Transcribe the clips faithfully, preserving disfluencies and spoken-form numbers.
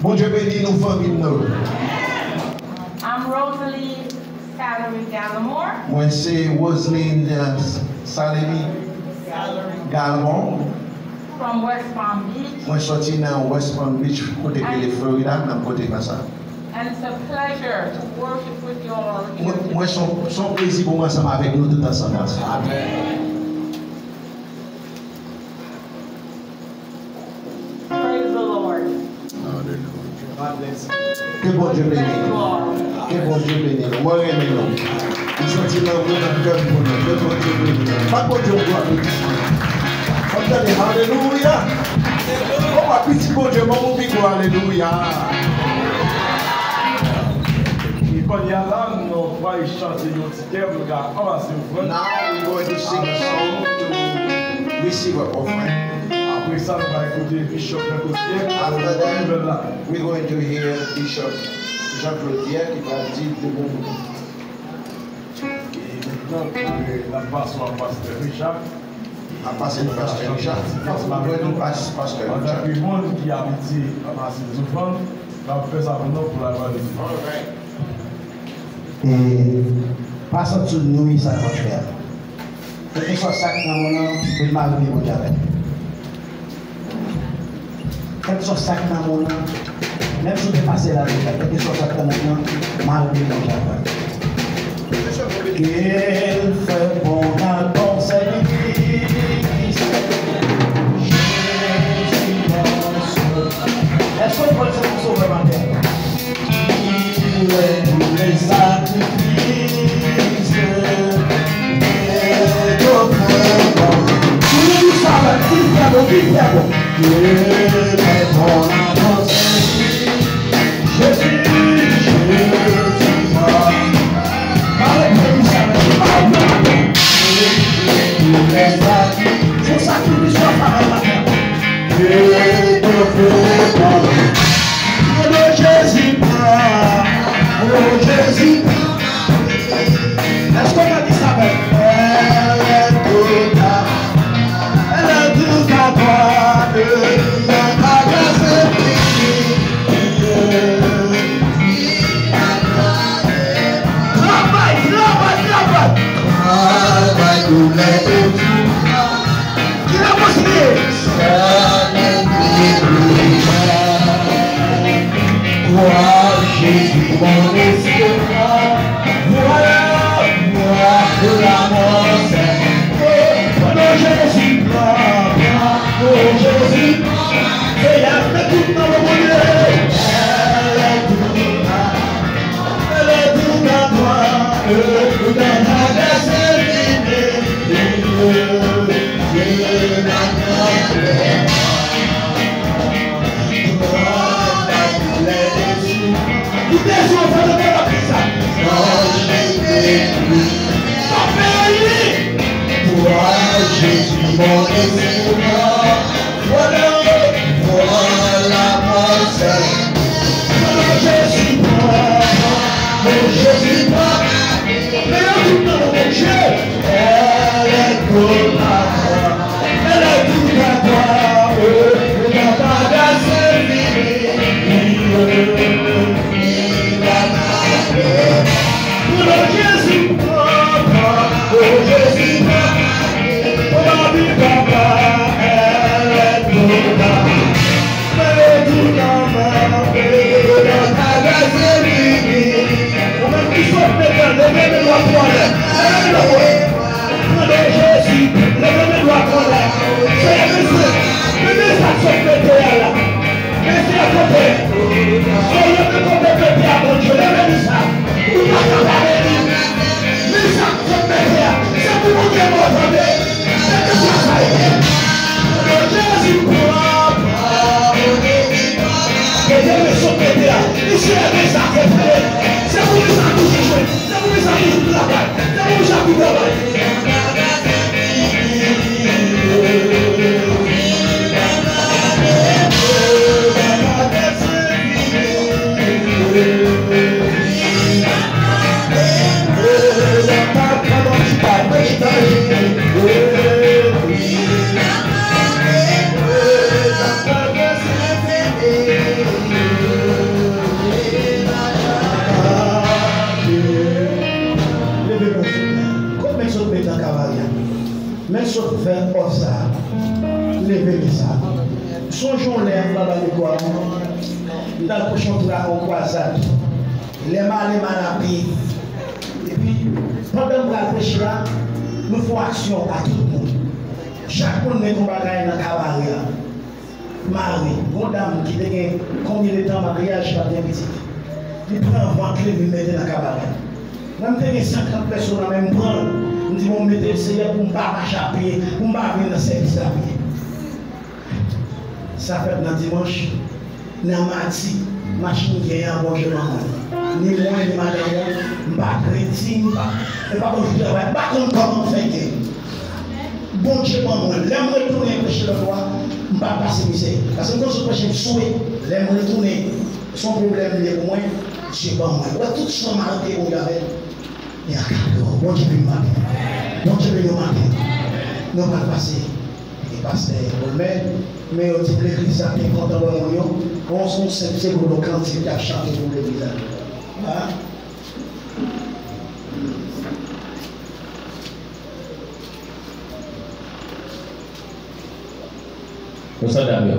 Bondye beni nou, fanmi m nan. I'm Rosalie Salary Gallimore. Mwen se Roseline, uh, Salary Gallimore. From West Palm Beach. Mwen soti nan West Palm Beach, kote k rele Florida, nan kote konsa. And it's a pleasure to worship with you all here. Mwen, mwen, se yon, se yon plezi pou mwen ansanm avèk nou tout ansanm konsa. Amen. Praise the Lord. Alelouya. Ke Bondye beni nou. Ke Bondye beni nou. Mwen renmen nou. M santi lanmou nan kè m pou nou. Ke Bondye beni nou. Bat Bondye yon gwo applaudissement. Fò m tande alelouya. Bon, pitit Bondye, ban m yon pi gwo alelouya. E kounye a la, nou pral chante yon ti Kè nou ka anmase ofrann. Now we're going to sing a song to receive our offering. Apre sa, nou va koute Bishop Jean Gauthier. After that, we're going to hear Bishop Jean Gauthier ki va di de bon mo. E mentnan, eh, n ap pase a Pastè Richard. N ap pase nou Pastè Richard. N ap pase nou Pastè Richard. Antanke moun ki abitye anmase ofrann, n ap fè sa pou nou pou la glwa de Dye. All right. E pa santi w nwi sa k w ap fè a. Kèlkeswa sa k nan men w lan, mete l mare byen Bondye avè l. Kèlkeswa sa k nan men w lan, menm si w te pase la deja, kèlkeswa sa k nan men w lan, mare byen Bondye avè l. Ke l fè bon nan bon sèvis. Jezi bon sèvis. Èske w kwè l se yon sovè maten? Il est tous les sacrifices que t'offres. Di sa avè m, ki fè bon, ki fè bon. Dieu est bon à ton service. Jésus, Jésus, bon. Pale pou li sa avè m, pale pou li. Il est tous les sacrifices. Fò sakrifis w ap fè avè m maten. Dieu est bon. Oh Jésus, oh Jésus. Èske w ka di sa avè m? Elle est toute à, elle est toute à toi, et dans ta grâce infinie. Travay, travay, travay. Travay, doulè e tou. Ki la kontinye. Toi, Jésus, mon espoir, voilà, voilà la mort. Oh, non, Jésus, oh, Jésus, Seyè, met tout nan men Bondye. Elle est toute à toi, et dans ta grâce infinie, Dieu n'a pas de droit. Koute sa, sa te fè la pli sa. Ton pays. Toi, Jésus, mon espoir. Voilà, voilà mon salut. Jésus, moi, mon Jésus, moi. Leve tout nan men Bondye. Elle est toute à toi. Elle est toute à toi. Oh, dans ta grâce infinie. Pour le Jésus, papa, oh Jésus, papa, oh ma vie, papa, elle est toute à toi. Ou menm ki sot mete, leve men dwat ou anlè. Leve men dwat ou anlè. Tande Jezi, leve men dwat ou anlè. Seyè, men sa, men sa k sot mete a la. Men sa k sot mete. Seyè, men kote mete a, Bondye, leve men sa. Ou pa ka bare li. Men sa k sot mete a, se pou Bondye ba w, tande. Kèlkeswa sa ye. Jezi pran. Mete men sot mete a. Li se men sa k sot mete. Se pou men sa toujou jwe. Se pou men sa toujou travay. Se pou men sa toujou travay. Sonje yon lè, m anba mikwo a, m t al preche yon kwa-, yon kwazad. Lè m ale, m ale a pye. Epi, pandan m pral preche a, nou fè yon aksyon a tout moun. Chak moun mete yon bagay nan kabare a. Mari, gon dam ki te gen konbyen de tan maryaj, pa t gen pitit. Li pran vant li, li mete nan kabare. Mwen, m te gen senkant pèso nan men m, m pran l. M di, bon, m mete l, Seyè, pou m pa mache a pye, pou m pa vin nan sèvis la a pye. Sa fèt nan dimanch, nan madi, machin gen an, Bondye ban mwen. Ni mwen, ni madanm mwen, m pa kredi, m pa, m pa konn travay, m pa konn kòman m fè gen. Bondye ban mwen. Lè m retounen preche lòt bò a, m pa pase mizè. Paske m konn sot preche, m swe. Lè m retounen, se yon pwoblèm li ye pou mwen, Dye ban mwen. Ou wè tout swen maladi Bondye avè l. Li ankadre w. Bondye beni w maten. Bondye beni w maten. Nou pral pase. E pastè Olmè, men yo di legliz la te kontan wè moun yo. Bon, se yon senp, se pou yon kantik y ap chante pou legliz la. Ha? Pou sandal yo.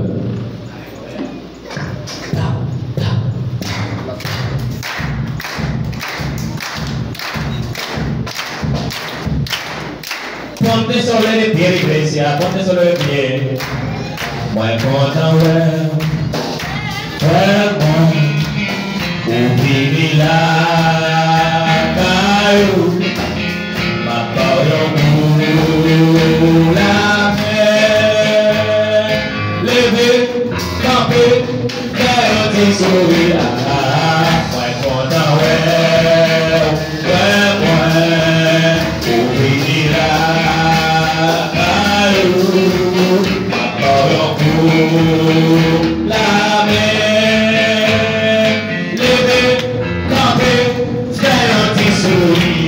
Ponte sobre de pie, iglesia, ponte sobre de pie. Mwen kontan wè w, frè mwen, ou vini lakay ou, m ap ba w yon kou lamen. Leve, kanpe, fè yon ti souri, ah, ah, ah. Mwen kontan wè w. Frè mwen, ou vini lakay ou, m ap ba w yon kou lamen. Leve, kanpe, fè yon ti souri.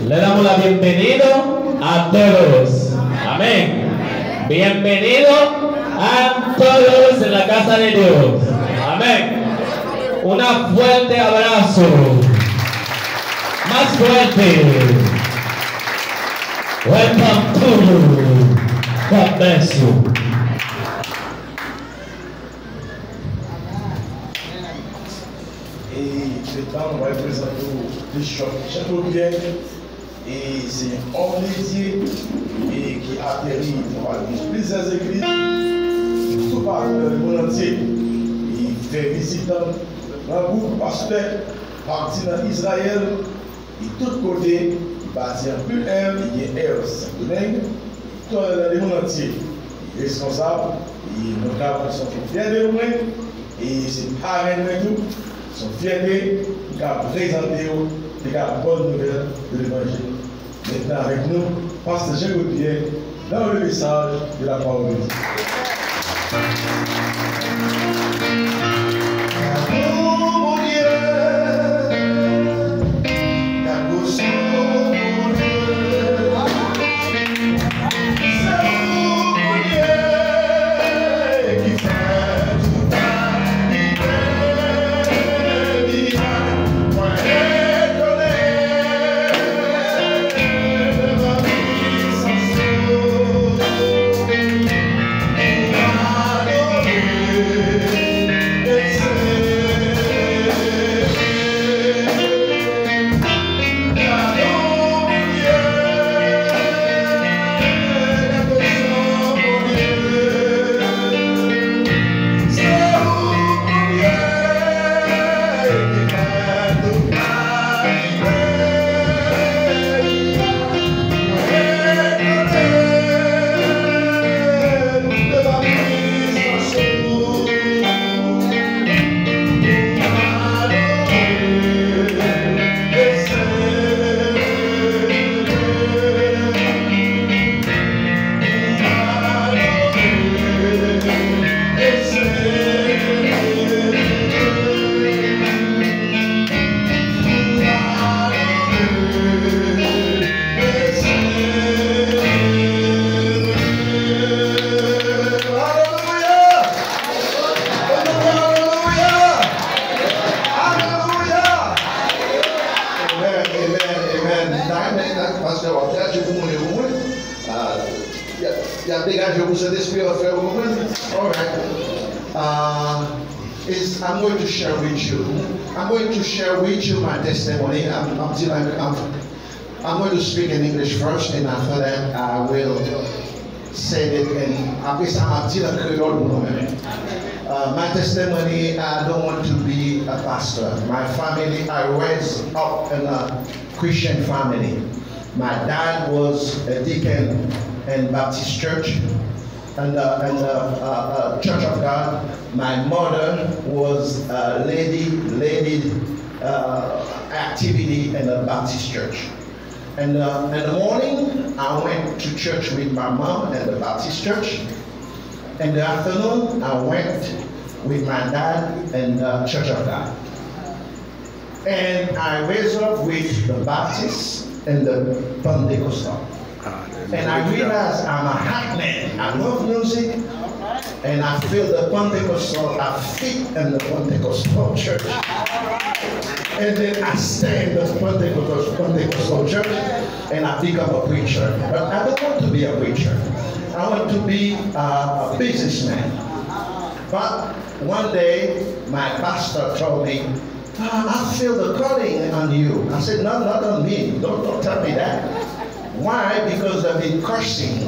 Le damos la bienvenida a todos. Amén. Bienvenido a todos en la casa de Dios. Amén. Un fuerte abrazo. Más fuerte. Welcome to you. God bless you. E, mesye dam, mwen prezante w Bishop Jean Claude Pierre. E se yon òm de Dye, e ki ateri nan plizyè legliz toupatou nan lemonn antye. Li fè vizit nan gwoup pastè pati nan Izrayèl. Li tout kote, li pati anpil èv, li gen èv Sendomeng, li tounen nan lemonn antye. Li responsab, li notèman se yon fyète pou mwen, e se parenn mwen tou, se yon fyète pou m ka prezante yo, pou ka bòn nouvèl de levanjil. Maintenant avec nous, Pasteur Jean Claude Pierre, dans le message de la parole de Dieu. Y ap degaje w pou Sentespri a fè w konprann? Alright. Uh, is, I'm going to share with you. I'm going to share with you my testimony. I'm, I'm, I'm, I'm going to speak in English first, and after that, I will say it in, apre sa, m ap di l an kreyòl pou nou menm. Uh, my testimony, I don't want to be a pastor. My family, I raised up in a Christian family. My dad was a deacon in Baptist church and, uh, and uh, uh, uh, Church of God. My mother was a lady, lady uh, activity in the Baptist church. And uh, in the morning, I went to church with my mom at the Baptist church. In the afternoon, I went with my dad in the Church of God. And I raised up with the Baptist and the Pentecostal. And I realized I'm a hot man. I love music. And I feel the Pentecostal, I fit in the Pentecostal church. And then I stay in the Pentecostal, Pentecostal church and I become a preacher. But I don't want to be a preacher. I want to be a, a businessman. But one day, my pastor told me, "Ah, I feel the calling on you." I said, "No, not on me. Don't, don't tell me that." Why? Because I've been cursing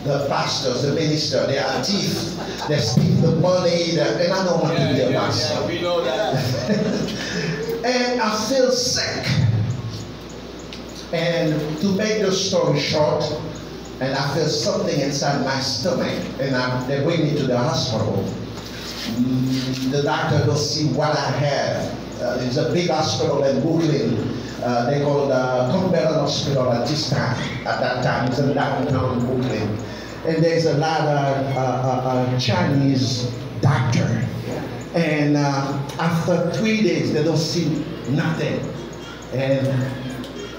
the pastors, the minister. They are thief. They steal the money. They, and I don't want to be a pastor. And I feel sick. And to make the story short, and I feel something inside my stomach, and I, they bring me to the hospital. Mm, the doctor don't see what I have. Uh, it's a big hospital in Brooklyn. Uh, they call the Cumberland Hospital at this time. At that time, it's in downtown Brooklyn. And there's a lot of uh, uh, uh, Chinese doctor. And uh, after three days, they don't see nothing. And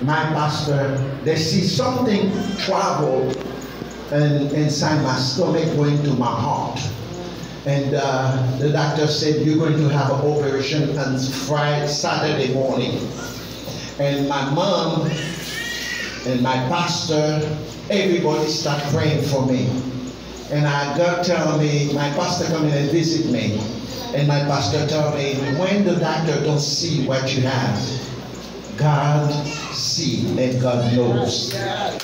my pastor, they see something travel and inside my stomach going to my heart. And uh, the doctor said, "You're going to have an operation on Friday, Saturday morning." And my mom and my pastor, everybody start praying for me. And I, God tell me, my pastor come in and visit me. And my pastor tell me, "When the doctor don't see what you have, God see and God knows."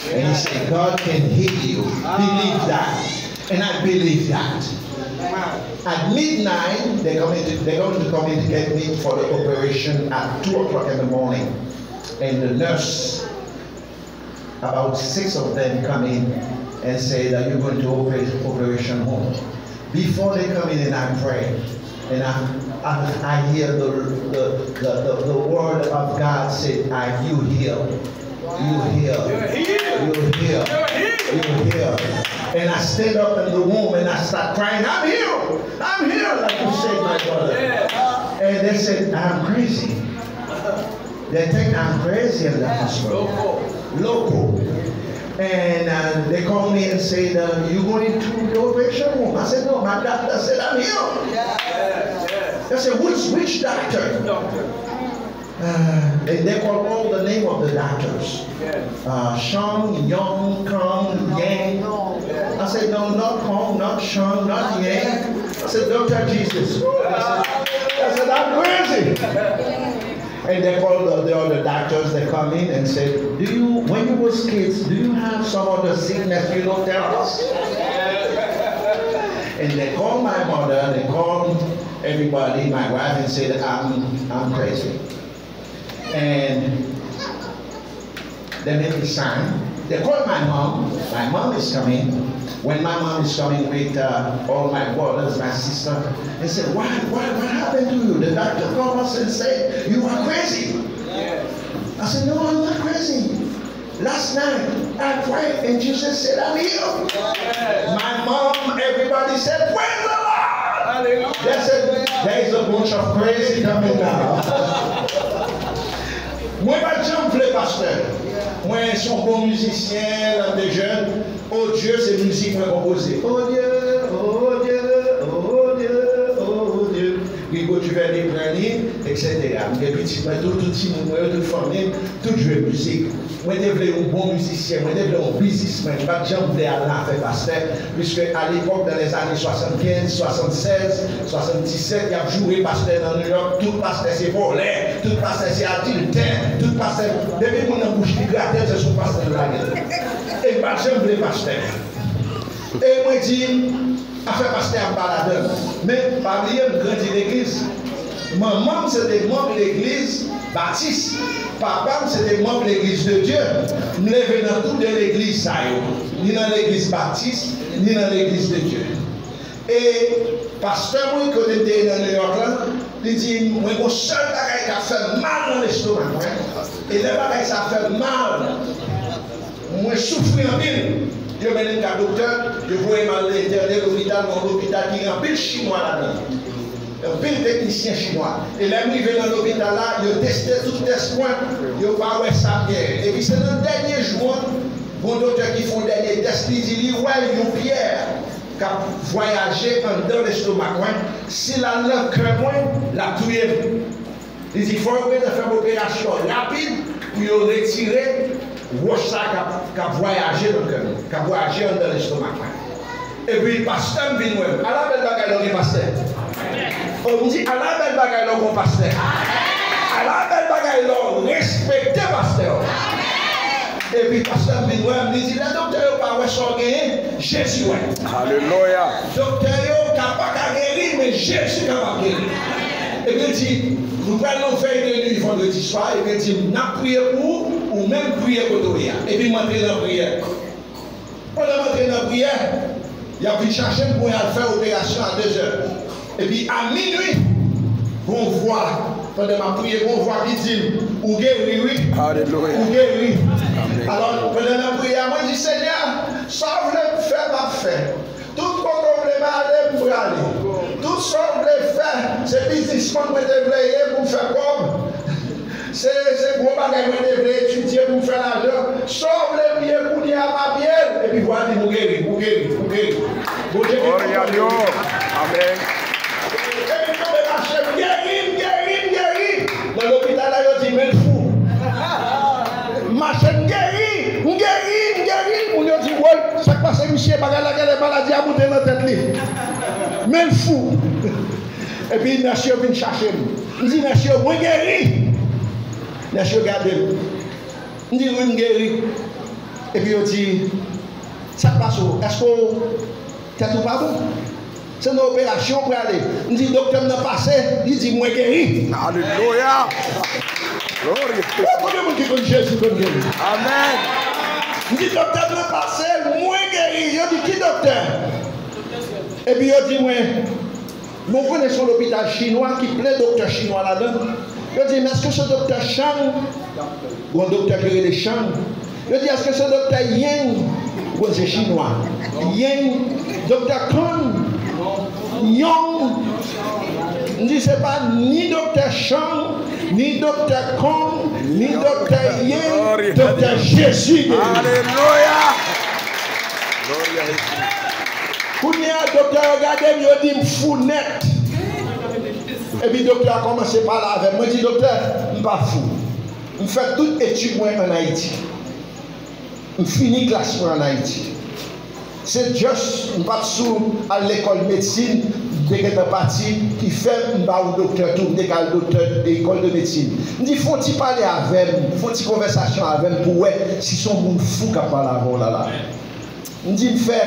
And he said, "God can heal you. Believe that." And I believe that. At midnight, they coming to, they going to come in to get me for the operation at two o'clock in the morning. And the nurse, about six of them come in and say that you're going to operate operation home. Before they come in and I pray, and I, I, I hear the, the, the, the, the word of God said, "Are you healed? You healed. You healed. You healed." And I stand up in the room and I start crying, "I'm healed. I'm healed," like you said, my brother. And they said, "I'm crazy." They think I'm crazy in the hospital. Loco. And uh, they call me and say, uh, "You going to the operation room?" I said, "No, my doctor said I'm healed." They said, "Which, which doctor?" Uh, and they call all the name of the doctors. Uh, Shang, Yong, Kang, Yang. I said, "No, not Kong, not Shang, not Yang." I said, "Doctor Jesus." I said, "I'm crazy." And they call the, the other doctors, they come in and say, "Do you, when you was kids, do you have some other sickness you don't tell us?" And they call my mother, they call everybody, my wife, and said, "I'm, I'm crazy." And they make me sign. They call my mom. My mom is coming. When my mom is coming with uh, all my brothers, my sister, they said, "Why, why, what happened to you?" The doctor called us and said, "You are crazy." I said, "No, I'm not crazy. Last night, I prayed and Jesus said I'm healed." My mom, everybody said, "Praise the Lord." They said, "There is a bunch of crazy coming now." Mwen pa t janm vle pastè. Mwen se yon bon mizisyen, lè m te jèn. Oh Dieu, se mizik mwen konpoze. Oh Dieu, oh Dieu, oh Dieu, oh Dieu. Rigo Duvernay pran li, et cetera. M gen pitit mwen tou, tout timoun mwen yo, tout fanmi m, tout jwe mizik. Mwen te vle yon bon mizisyen, mwen te vle yon biznismenn, m pa t janm vle al nan afè pastè, piske alepòk, dans les années soixante-quinze, soixante-seize, soixante-dix-sept, y ap joure pastè nan New York, tout pastè se vòlè, tout pastè se adiltè, tout pastè, depi moun nan bouch li grate l, se sou pastè l lage l. E m pa t janm vle pastè. E mwen di, afè pastè a m pa ladan l. Men, pa bliye, m grandi legliz. Manman m se te manm legliz batis. Papa m se te manm legliz de Dye. M leve nan tou de legliz sa yo. Ni nan legliz batis, ni nan legliz de Dye. E pastè mwen, kote m te ye nan New York la, li di, mwen gon sèl bagay k ap fè m mal nan lestomak mwen. E lè bagay sa fè m mal, mwen soufri anpil. Yo mennen m ka doktè, yo voye m al entène lopital, yon lopital ki gen anpil chinwa ladan l. Anpil teknisyen chinwa. E lè m rive nan lopital la, yo teste tout tès mwen, yo pa wè sa m genyen. Epi se nan dènye jou an, gon doktè ki fè yon dènye tès, li di li wè yon pyè k ap vwayaje anndan lestomak mwen. Si l al nan kè mwen, l ap touye m. Li di, fò yo gentan fè m operasyon rapid pou yo retire wòch sa a k ap, k ap vwayaje nan kè mwen, k ap vwayaje anndan lestomak mwen. Epi pastè m vin wè m. Ala bèl bagay lè w gen pastè. O, m di, ala bèl bagay lè w gen pastè. Ala bèl bagay lè w respekte pastè w. Epi pastè m vin wè m, li di, lè doktè yo pa wè sa w genyen, Jezi wè. Alelouya. Doktè yo ka pa ka geri, men Jezi kapab geri. Epi l di, nou pral nan vèy de nwi vandredi swa, epi l di, n ap priye pou ou, ou menm priye kote w ye a. Epi m antre nan priyè. Pandan m antre nan priyè, y ap vin chache m pou y al fè operasyon a dezè. Epi a minwi, gon vwa, pandan m ap priye, gon vwa ki di m, ou geri wi. Alelouya. Ou geri. Amèn. Alò, pandan n ap priye a, mwen di, Senyè, sa w vle m fè, m ap fè. Tout kote w vle m ale, m prale. Tout sa w vle fè, se biznismann mwen te vle ye pou m fè kòb. Se, se gwo bagay mwen te vle etidye pou m fè lajan. Sa w vle m ye kounye a, m ap ye l. Epi vwa di m, ou geri, ou geri, ou geri. Bondye gen kontwòl de tout. Amèn. Epi m tonbe mache, m geri, m geri, m geri. Nan lopital la, yo di, men l fou. M mache, m geri, m geri, m geri. Moun yo di, woy, sa k pase misye, bagay la genlè maladi a moute nan tèt li. Men l fou. Epi nès yo vin chache m. M di nès yo, mwen geri. Nès yo gade m. M di, wi, m geri. Epi yo di, sa k pase w? Èske w tèt ou pa bon? Se nan operasyon w prale. M di, doktè m nan pase, li di mwen geri. Alelouya! Glorye! Konbyen moun ki konn Jezi konn geri? Amèn! M di, doktè m nan pase, mwen geri. Yo di, ki doktè? Epi yo di mwen, bon, konnen se yon lopital chinwa ki plen doktè chinwa ladan l. Yo di m, èske se doktè Chang? Gon doktè ki rele Chang. Yo di, èske se doktè Yeng? Gon se chinwa. Yeng, doktè Kong, Yong. M di, se pa ni doktè Chang, ni doktè Kong, ni doktè Yeng, doktè Jezi geri. Alelouya! Glorye a Jezi. Kounye a, doktè yo gade m, yo di m fou nèt. Epi doktè a kòmanse pale avè m. Mwen di, doktè, m pa fou. M fè tout etid mwen ann Ayiti. M fini klas mwen ann Ayiti. Se just, m pa t sou al lekòl medsin, m te gentan pati, ki fè m pa yon doktè tou, m te ka al doktè ekòl de medsin. M di, fè yon ti pale avè m, fè yon ti konvèsasyon avè m pou w wè si se yon moun fou k ap pale avè w la la. M di m fè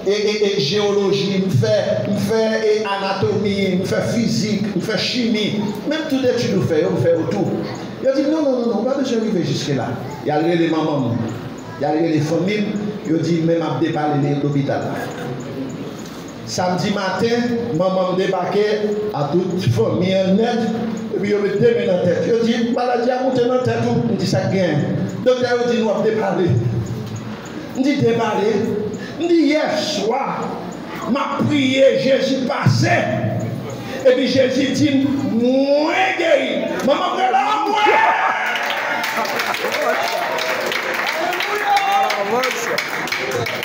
e, e, e, jewoloji, m fè, m fè e, anatomi, m fè fizik, m fè chimi. Menm tout etid ou fè yo, m fè yo tou. Yo di m, non, non, non, non, ou pa bezwen rive jiske la. Y al rele manman m, y al rele fanmi m, yo di men m ap depale lopital la. Samdi maten, manman m debake a tout fanmi an nèt, epi yo met de men nan tèt. Yo di, maladi a moute nan tèt ou. M di, sa k genyen? Doktè yo di, nou ap depale. M di, depale? M di, yè swa, m ap priye, Jezi pase. Epi Jezi di m, mwen geri. Manman m rele, mwen!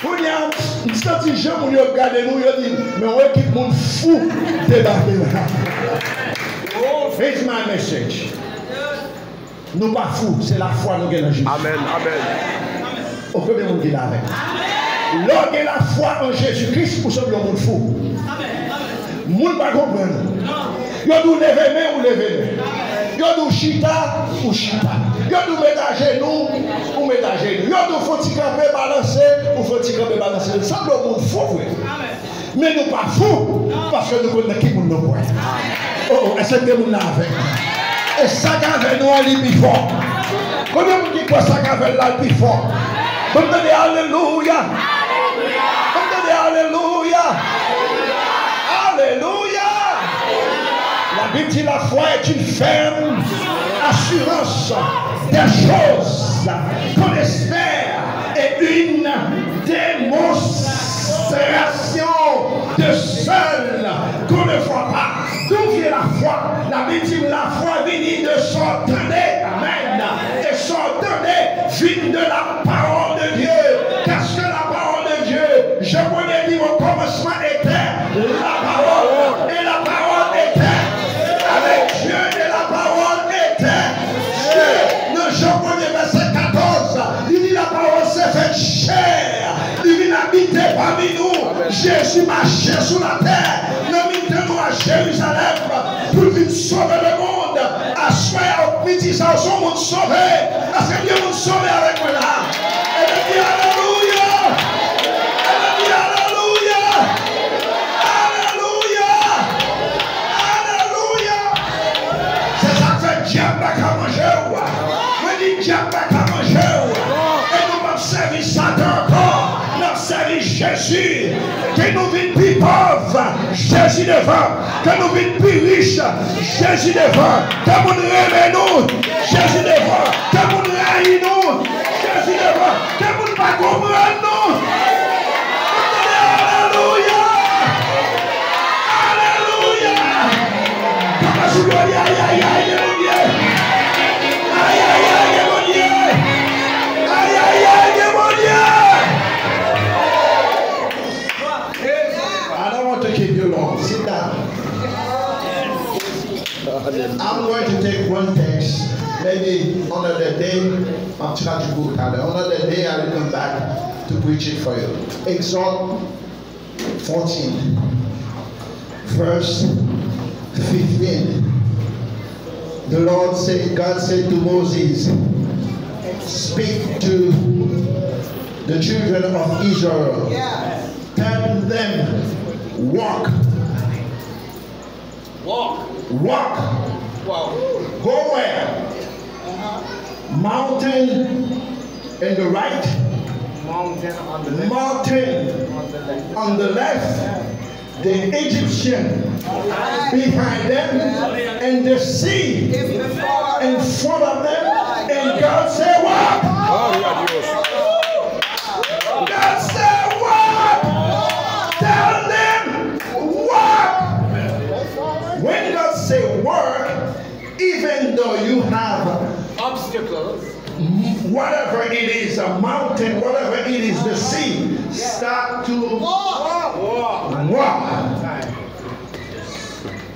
Kounye a, m santi jan moun yo ap gade nou, yo di, men yon ekip moun fou debake la. Here's my message. Nou pa fou, se lafwa nou gen nan Jezi. Amèn, amèn. O, konbyen moun ki la avè m? Lè w gen lafwa an Jezi Kris, ou sanble yon moun fou. Moun pa konprann ou. Yo di w leve men, ou leve men. Yo di w chita, ou chita. Yo di w met ajenou, ou met ajenou. Yo di w fè yon ti kanpe, balanse, ou fè yon ti kanpe, balanse. Sanble yon moun fou vre. Men nou pa fou, paske nou konn nan ki moun nou kwè. O, o, èske gen moun la avè m? E sa k avè nou an, li pi fò. Konbyen moun ki kwè sa k avè l la, l pi fò? Ban m tande alelouya. Ban m tande alelouya. Alelouya. La Bible dit la foi est une ferme assurance des choses qu'on espère et une démonstration de celles qu'on ne voit pas. D'où vient la foi? La Bible dit la foi vient de son tande. Amen. Et son tande vient de la parole de Dieu. Qu'est-ce que la parole de Dieu? Jan premye di, au commencement était la parole, et la parole était avec Dieu, et la parole était Dieu. Nan Jan premye, vèsè katòz, li di, la parole s'est faite chair. Li vin abite pami nou. Jezi mache sou latè, nan mitan nou a Jerizalèm, pou l vin sove lemonn. Aswè a, midi sa, ou se yon moun sove. Èske gen moun sove avèk mwen la? Ebyen, di alelouya! Ebyen, di alelouya! Alelouya! Alelouya! Se sa k fè dyab pa ka manje w. Mwen di, dyab pa ka manje w. E nou p ap sèvi Satan ankò. N ap sèvi Jezi. Ke nou vin pi pòv, Jezi devan. Ke nou vin pi rich, Jezi devan. Ke moun renmen nou, Jezi devan. Ke moun rayi nou, Jezi devan. Ke moun pa konprann nou. Alelouya! Alelouya! Papa sou glwa, ayayay, gen Bondye! Ayayay, gen Bondye! Ayayay, gen Bondye! I don't want to keep you long. Sit down. I'm going to take one text. Maybe another day, m ap tradui pou ou talè. Another day, I will come back to preach it for you. Exode fourteen, verse fifteen. The Lord said, God said to Moses, speak to the children of Israel. Tell them, walk. Walk. Walk. Wow. Go where? Mountain in the right. Mountain on the left. Mountain on the left. On the left. The Egyptian behind them, and the sea in front of them. And God said, walk. Gloria a Dios. God said, walk. Tell them, walk. When God say work, even though you have obstacles, whatever it is, a mountain, whatever it is, the sea, start to walk. Walk.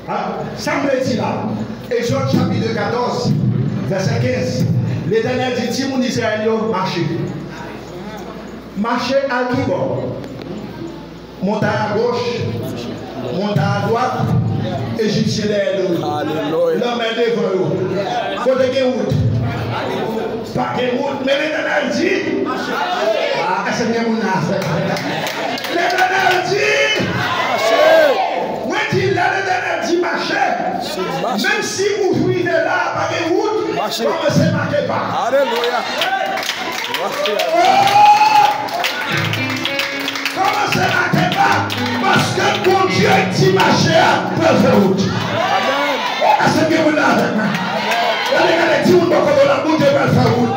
Ah, sa m vle di la, Egzòd chapit katòz, vèsè kenz, Letènèl di timoun Izrayèl yo, mache. Mache al ki bò? Montagne à gauche, montagne à droite, Ejipsyen dèyè do yo. Alelouya. Lanmè devan yo. Kote gen wout? Pa gen wout. Men Letènèl di, ah, èske gen moun la avè m? Letènèl di, mache. Mwen di, lè Letènèl di mache, menm si ou rive la, pa gen wout, mache. Kòmanse make pa. Alelouya. Oh! Kòmanse make pa, paske Bondye ki di mache a pral fè wout. Amèn. Èske gen moun la avèk mwen? Gade, gade, di moun bò kote w la, Bondye pral fè wout.